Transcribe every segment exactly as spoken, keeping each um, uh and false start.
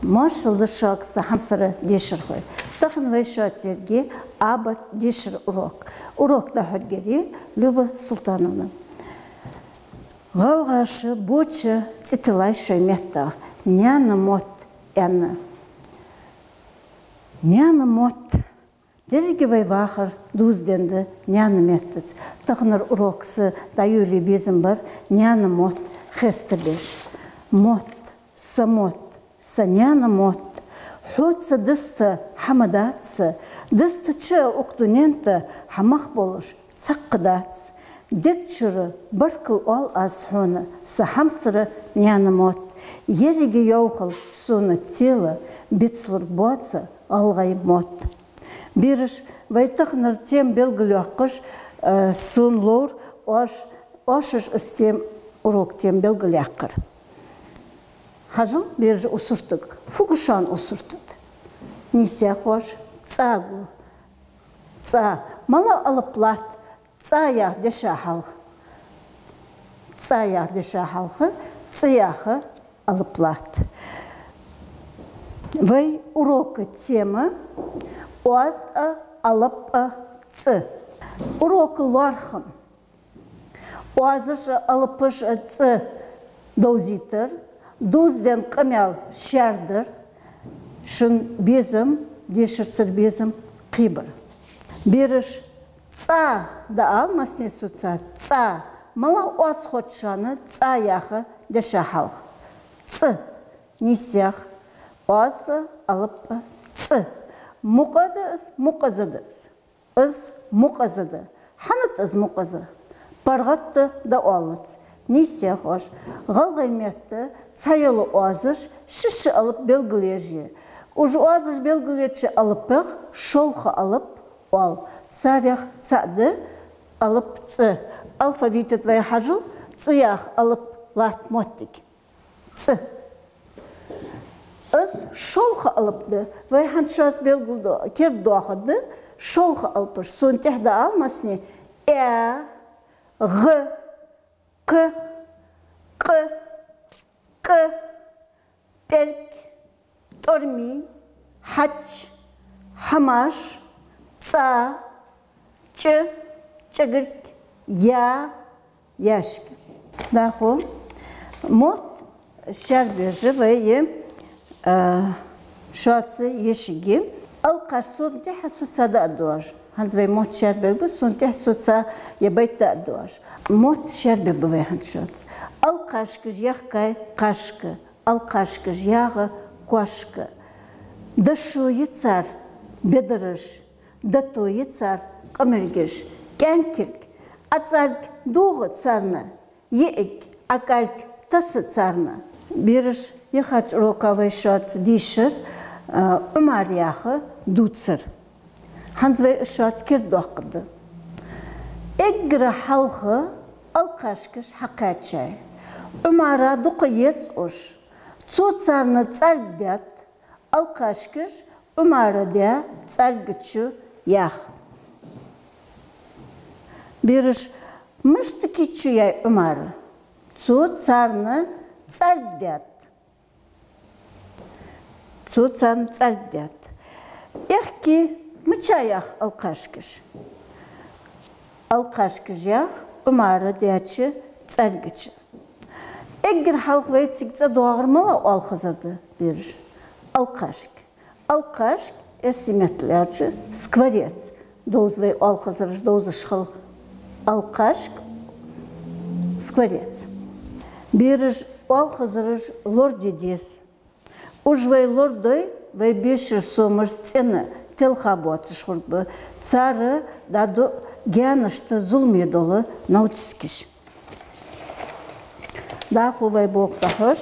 Моаршал да шуга, са хьамсара дешархой. Тахан вай шоаца ергья абат дешара урок. Урок дӀахьоргья Люба Султановна. ГӀалгӀаша боча цӀи тиллай шоай меттах, наьна мотт аьнна. Наьна мотт. Деррига вай вахар дувзаденна да наьна меттаца. Таханара урок са дӀайолае безам бар наьна мотт хестабеш. Мотт, са мотт, са наьна мотт. Хьоца дуста хӀама дац са, дуста чу укх дунен тӀа хӀама мах болаш цхьаккха дац. Дег чура баркал оал аз хьона, са хьамсара наьна мотт. Еррига йовхал сона тела, бицлург боаца гӀалгӀай мотт. Бераш, вай таханара тема белгалйоаккхаш, э, сона ловр оаш, оаш из тема, урок тема белгалъяьккхар. Хьажал, бераш, укх суртага. Фу гу шоана укх сурта тӀа? Нийсъяьй оаш? ЦӀа гу. ЦӀа. МалагӀа алап латт цӀа яха деша хьалха? ЦӀа яха деша хьалха цӀи яха алап латт. Вай урока тема: оаз а, алап а, цӀи. Урока лоархӀам: оазаш а, алапаш а, цӀи довзийтар, дувзаденна къамаьл шаьрдар, шун безам, дешарцара безам кхебар. Бераш, цӀа дӀаала массане соца, цӀа. МалагӀа оаз хет шоана цӀа яха деша хьалха? ЦӀи. Нийсъяьй. Оаз а, алап а, цӀи. Мукъа да из, мукъаза да из? Из мукъаза да. ХӀана да из мукъаза? ПаргӀата да оалац. Нийсъяьй оаш. ГӀалгӀай метта цхьайола оазаш шишша алап белгалъеш я. Уж оазаш белгалъеча алапех шолха алап оал. Царех цаӀ да алап цӀи. Алфавита тӀа вай хьажал, цӀи яха алап латт моттиг. ЦӀи. Из шолха алап да. Вай хӀанз шоаца белгалдоа-, кердадоахаргда шолха алапаш. Сона тӀехьа дӀаала массане: аь, гӀ, кх, къ, кӀ, пӀелг, тӀормий, хьач, хьамаш, цӀа, чӀ, чӀагарг, яь, яьшк. ДӀахо мотт шаьрбеш вай, а, шоаца ешаргья. Алкхашка сона тӀехьа соца да а доаж. ХӀанз вай мотт шаьрбергба, сона тӀехьа соца е байт да а доаж. Мотт шаьрбергба вай хӀанз шоаца. Алкхашкаш яхкай кхашка, алкхашкаш ягӀа кошка. Дошув я цар бедараш, дото я цар къамаргаш, кӀаьнкилг, Ӏа цӀалг дувгӀа царна, йиӀиг, Ӏа кӀалг таса царна. Бераш, яхача урока вай шоаца дийшар, а, Ӏумар яха дувцар. ХӀанз вай из шоаца кердадоаккхаргда. Эггара хьалха алкхашкаш хьакхаьчай. Ӏумара дукха еза уж. Цо царна цӀалг даьд, алкхашкаш Ӏумара даь цӀалга чу яьй. Бераш, мишта кийчо яьй Ӏумара? Цо царна цӀалг даьд. Цо царна цӀалг даьд. Аьхки мича яьй алкхашкаш? Алкхашкаш яьй Ӏумара даьча цӀалга чу. Эггара хьалха вайцига цӀадоагӀар малагӀа оалхазар да, бераш? Алкхашка. Алкхашка, эрсий меттала аьлча, скворец. Довза вай оалхазараш довзаш хила. Алкхашка, скворец. Бераш, оалхазараш лораде деза. Уж вай лорадой, вай бешара сомаш цӀена, телха боацаш хургба. Цар дӀадоу гаьнашта зуламе дола новцашка. ДӀахо вай болх дӀахьош,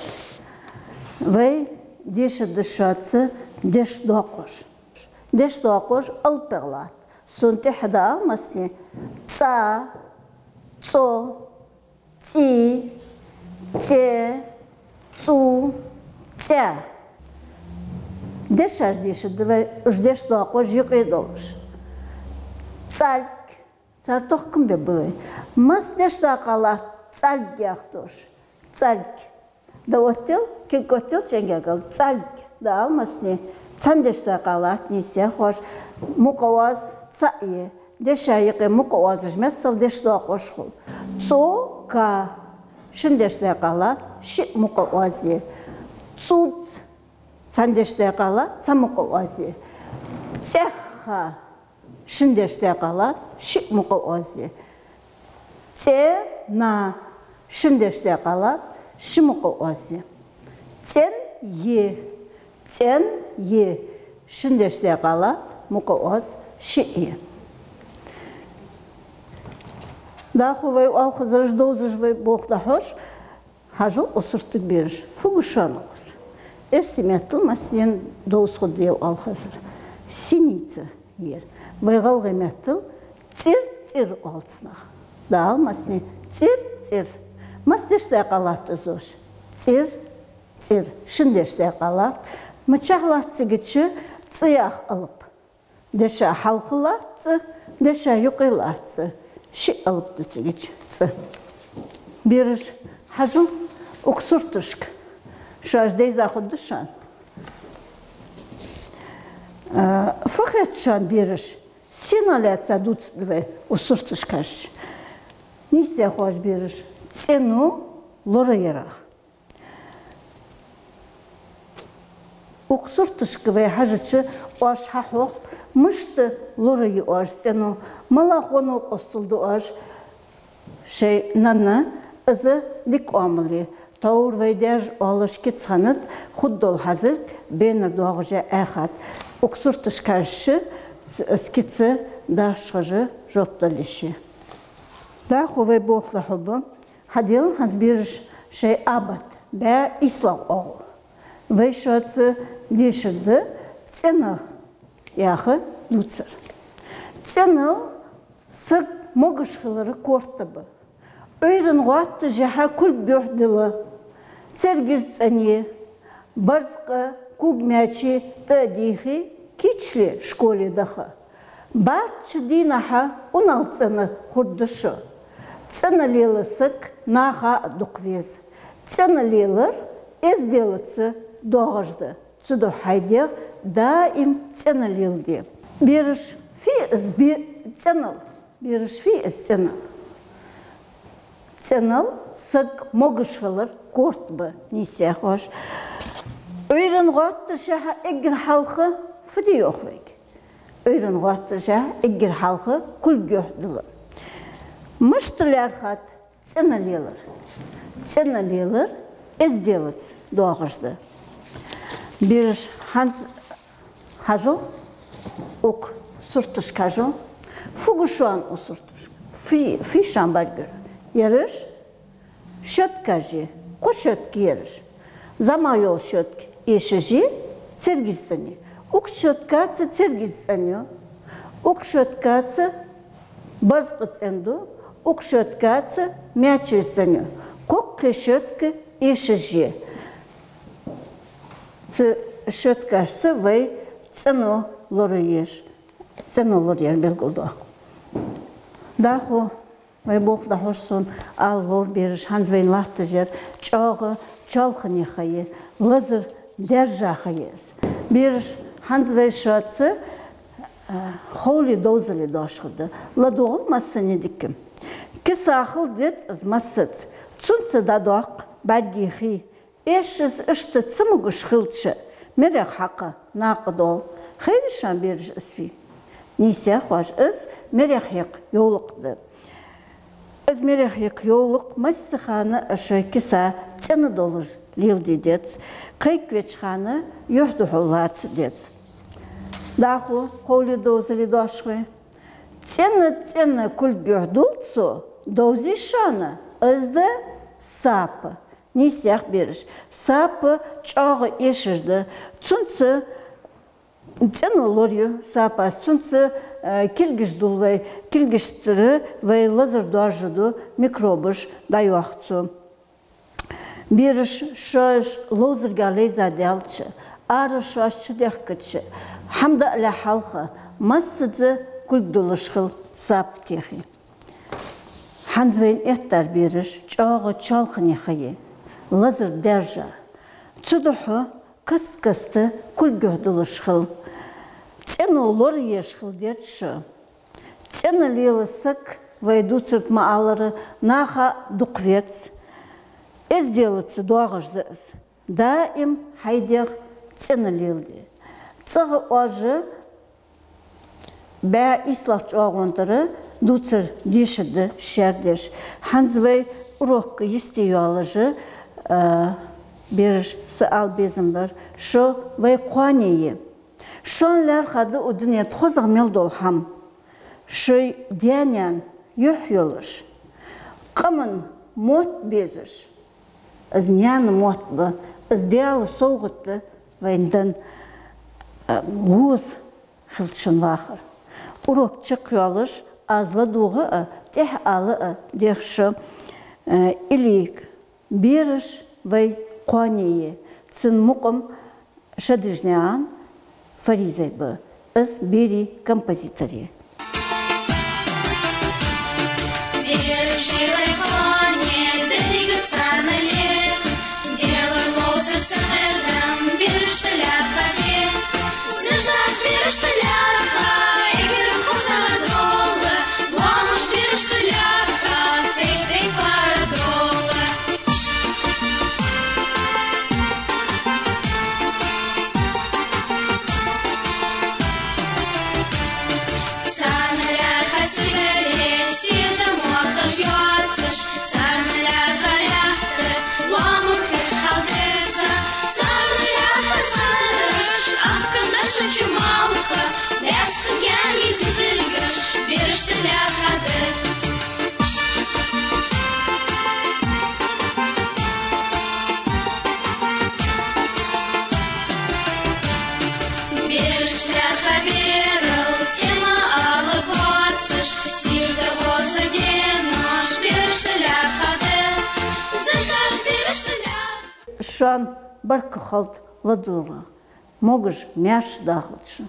вай дешаргда шоаца дешдоаккхаш. Дешдоаккхаш алапех латт. Сона тӀехьа дӀаала массане: цӀа, цӀо, цӀи, цӀе, цӀу, цӀаь. Дешаш дешаргда вай, уж дешдоаккхаш юкъе долаш. ЦӀалг. Цар тохкам бергба вай. Масса дешдакъа латт цӀалг яхаш дош? ЦӀалг. ДӀаоттал, кулг оттал, чӀенгагӀал. ЦӀалг. Дал массане цхьан дешдакъа латт нийсъяхош, мукъа оаз цаӀ я. Деша юкъе мукъа оазаш миссел дешдоакъош хул. Цу, ка, шин дешдакъа латт шиъ мукъа оаз я. Цуц, цхьан дешдакъа латт цхьа мукъа оаз я. ЦӀехха, шин дешдакъа латт шиъ мукъа оаз я. ЦӀена, шин дешдакъа латт ши мукъа оаз я. ЦӀен, е, цӀен, е, шин дешдакъа латт мукъа оаз шиъ я. ДӀахо вай оалхазараш довзаш вай болх дӀахьош, хьажал укх суртага, бераш. Фу гуш шоана укхаза? Эрсий меттала массанена довза хургда ер оалхазар. Синица ер. Вай гӀалгӀай меттала цӀир-цӀир оал цунах. Дал массане цӀир-цӀир. Масса дешдакъа латт из дош? ЦӀир-цӀир. Шин дешдакъа латт. Мичахьа латт цига цӀи яха алап? Деша хьалха латт цӀи, деша юкъе латт цӀи. Ши алап да цига цӀи. Бераш, хьажал укх сурташка. Шоаш дайза хургда шоана. А, фу хет шоана, бераш? Сенах лаьца дувцаргда вай укх сурташка хьежача? Нийсъяхош, бераш, цӀено лораярах. Укх сурташка вай хьежача, оаш хьахьокх, мишта лорае оаш цӀено, малагӀа новкъостал ду оаш шоай нанна из дика оамал я. Тхьовра вай даьша оалаш кица хиннад, хургдола хьазилг бенар доагӀаш я аьхад. Укх сурташка хьежача, ц-, скица дашхажа жоп дала йиш я. ДӀахо вай болх дӀахьоргба. Хьадел хӀанз, бераш, шоай абат, бӀаь ийслагӀа оагӀув. Вай шоаца дешаргда цӀенал яха дувцар. ЦӀенал саг могаш хилара корта ба. Ӏуйран гӀотташехьа кулг юхь дилла, цергаш цӀенъе, барзкъа, куг, маьчи тӀа а дийхе, кийчле школе даха. Баьчча дийнахьа унахцӀена хургда шо. ЦӀена лела саг наха а дукха веза. ЦӀена лелар эзделаца доагӀаш да. Цудухьа хьай дегӀ даим цӀена леладе. Бераш, фу я из бе-, цӀенал? Бераш, фу я из цӀенал? ЦӀенал саг могаш хилара корта ба, нийсъяхош. Ӏуйран гӀотташехьа эггара хьалха фу де йоах вайга? Ӏуйран гӀотташехьа эггара хьалха кулг юхь дилла. Мишта лаьрхӀад цӀена лелар? ЦӀена лелар эзделаца доагӀаш да. Бераш, хӀанз хьажал укх сурташка, хьажал. Фу гуш шоана укх сурташка? Фу, фу я шоана бӀаргагуш? Ераш щёткаш я, кхо щётка я ераш. ЗӀамагӀа йола щётка эшаш я, цергаш цӀенъе. Укх щёткаца цергаш цӀенъю. Укх щёткаца барзкъа цӀенду, укх щёткаца маьчеш цӀенъю. Кхоккхе щётка эшаш я. Цу щёткашца вай цӀено лораеш, цӀено лораяр белгалдоаккх. ДӀахо вай болх дӀахьош, сона ала ловра, бераш, хӀанз вайна латташ яр чӀоагӀа чоалхане ха я, лазар даьржа ха я из. Бераш, хӀанз вай шоаца, а, ховле довзале дош хургда. ЛадувгӀал массане дика. Киса хила деза из массаза. Цунца дӀадоаккх бӀаргий хий. Эшаш иштта ца могаш хилча, мерех хьакха накъадоал. Хайрий шоана, бераш, из фу я? Нийсъяхош, из мерех хьекха йовлакх да. Из мерех хьекха йовлакх массе хана а шоай киса цӀена долаш леладе деза, кхайкавеча хана юхь духьал лаца деза. ДӀахо ховле довзале дош хой. ЦӀена-цӀена кулг юхь дул цо, довзий шоана, из да сапа. Нийсъяха, бераш, сапа чӀоагӀа эшаш да. Цунца цӀено лораю сапас, цунца, э, кулгаш дул вай, кулгашцара вай лазар доаржаду, микробаш дӀайоах цо. Бераш, шоаш ловзарга лайза даьлча, ара шоаш чудехкача, хӀама даа ле хьалха, массаза кулг дулаш хила сапа техе. ХӀанз вайна эттар, бераш, чӀоагӀа чоалхане ха я, лазар даьржа. Цудухьа Каст-каста кулгех долаш хила, цӀено лораеш хила деза шо. ЦӀена лела саг, вай дувцар тӀа ма аллара, наха дукха веза. Эзделаца доагӀаш да из. Даим хьай дегӀ цӀена леладе. ЦӀагӀа оаш бӀаь ийслагӀча чӀоагӀонтара дувцар дешаргда шаьра деш. ХӀанз вай урок йисте йоаллаш, а, бераш, са ала безам бар, шо вай кхоане я. Шоана лаьрхӀа да укх дунен тӀа хозагӀа мел дола хӀама. Шоай даь-наьна юхь йолаш, къаман мотт безаш. Из наьна мотт ба, из Даьла совгӀат да вайна денна, а, гӀоза хилда шун вахар. Урок чакхйоалаш, аз ладувгӀа а, тӀехьа ала а дехаш, э, илига бераш вай кхоане я. Цун мукъам Шадыжнаькъан Фаризай ба, из берий композитор я. Бераш я вай кхоане, деррига царна ле. Делар ловзар саердам, берашта лаьрхӀа де. Зизаш берашта лаьрхӀа, эггара хозагӀа дола. Лоамаш берашта лаьрхӀа, тайп-тайпара дола. Царна лаьрхӀа сигале, сийтта морхаш йоацаш, царна лаьрхӀа лаьтта, лоамал хих хьалдеса, царна лаьрхӀа санараш, ахкан дашуча малха, бӀаьсса гаьнний зизилгаш, берашта лаьрхӀа да. Берашта лаьрхӀа берал, тема ала боацаш, сийрда гӀоза денош, берашта лаьрхӀа да, зизаш берашта лаьрхӀа. Шоана баркал хилда ладувгӀарах, могаш-маьрша дахалда шо.